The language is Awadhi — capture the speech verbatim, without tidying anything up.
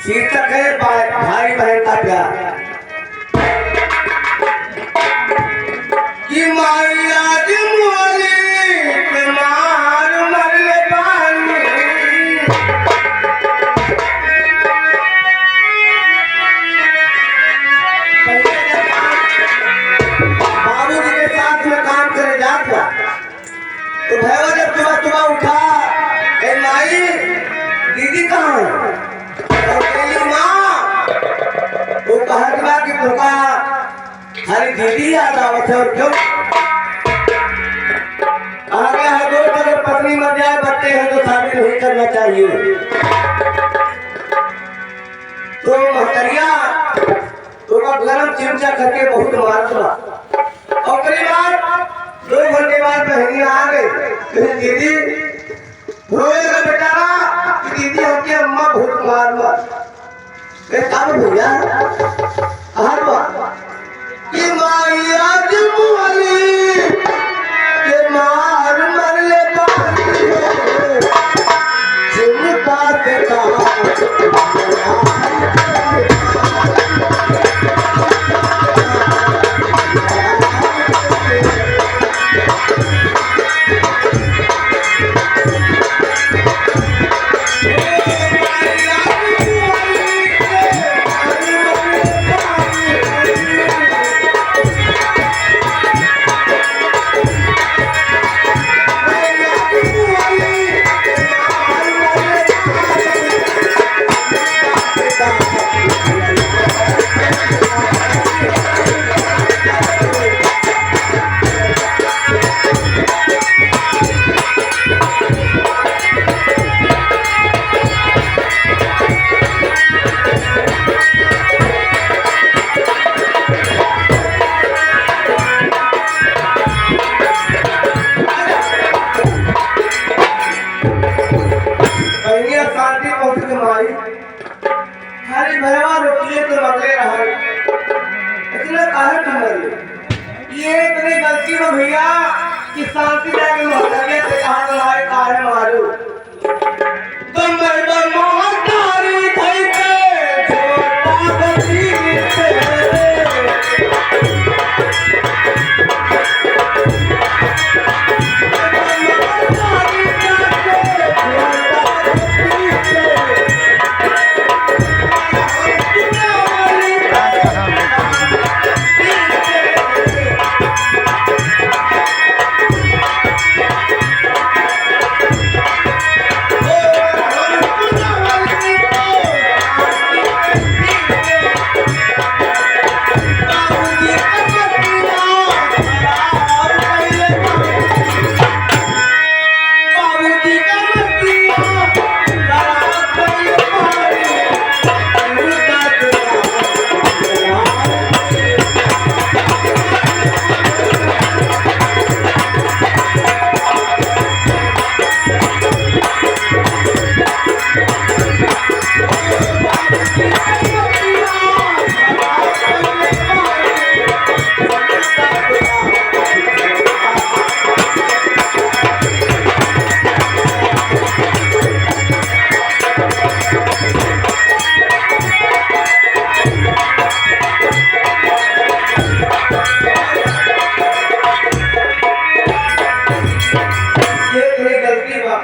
शीर्षक है भा-, भाई बहन का प्यार। कि माई आज मुअली के मार मरले बानी। बाबूजी के साथ में काम करे जात बा। तो भैया जब सुबह सुबह उठा, "ए माई, दीदी कहाँ है?" और कहली, "माँ, वो कहत बा कि तोका खाली दीदी याद आवत है, और क्यों?" कहा गया है, दोस्त, अगर पत्नी मर जाए, बच्चे हैं, तो शादी नहीं करना चाहिए। तो महतरिया ओका गरम चिमचा करके बहुत मारत बा। ओकरे बाद दो घंटे बाद बहनिया आ गई, कही, "दीदी, रोए लगा बेचारा कि दीदी हमके अम्मा बहुत मार मार।" ए, का भैया? हाथ बा। कि माई आज मुअली के मार मरले बानी हो। चिंता के का बहनिया शांति पहुंच के माई, खाली भरवा रोटिए के बदले रहल। इतना काहे तुम मरले? ये इतनी गलती में भैया कि शांति जाके महतरिया से कहा, "तुम्हारे काहे मारू?" तुम भैया